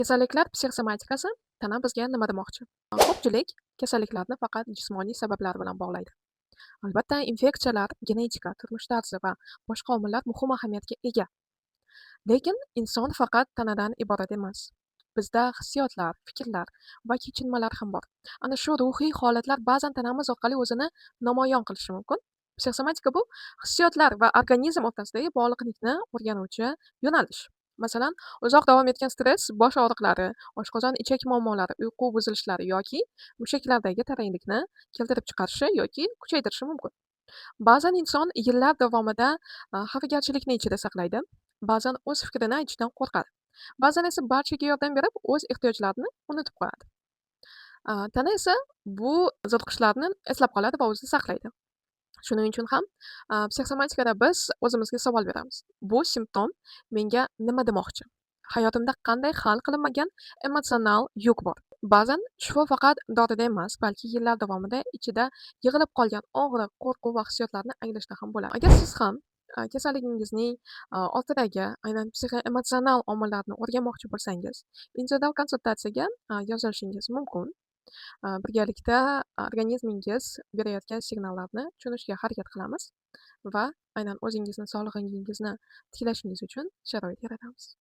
Kasalliklar psixosomatikasi: tana bizga nima demoqchi? Ko'pchilik kasalliklarni faqat jismoniy sabablar bilan bog'laydi. Albatta, infeksiyalar, genetika, turmush tarzi va boshqa omillar muhim ahamiyatga ega. Lekin inson faqat tanadan iborat emas. Bizda hissiyotlar, fikrlar va kechinmalar ham bor. Ana shu ruhiy holatlar ba'zan tanamiz orqali o'zini namoyon qilishi mumkin. Psixosomatika bu hissiyotlar va organizm o'rtasidagi bog'liqlikni o'rganuvchi yo'nalish. Masalan, uzoq davom etgan stress bosh og'riqlari, oshqozon-ichak muammolari, uyqu buzilishlari yoki mushaklardagi taranglikni keltirib chiqarishi yoki kuchaytirishi mumkin. Ba'zan inson yillar davomida xafagarchilikni ichida saqlaydi, ba'zan o'z fikrini aytishdan qo'rqadi. Ba'zan esa barchaga yordam berib, o'z ehtiyojlarini unutib qo'yadi. Tana esa bu zo'riqishlarni eslab qoladi va o'zida saqlaydi. Shuning uchun ham psixosomatikada biz o'zimizga savol beramiz. Bu simptom menga nima demoqchi? Hayotimda qanday hal qilinmagan emotsional yuk bor? Ba'zan shifo faqat dorida emas, balki yillar davomida ichida yig'ilib qolgan og'riq, qo'rquv va hissiyotlarni anglashda ham bo'ladi. Agar siz ham kasalligingizning ortidagi aynan psixoemotsional omillarni o'rganmoqchi bo'lsangiz, individual konsultatsiyaga yozilishingiz mumkin. Birgalikda organizmingiz berayotgan signallarni tushunishga harakat qilamiz va aynan o'zingizni sog'lig'ingizni tiklashingiz uchun sharoit yaratamiz.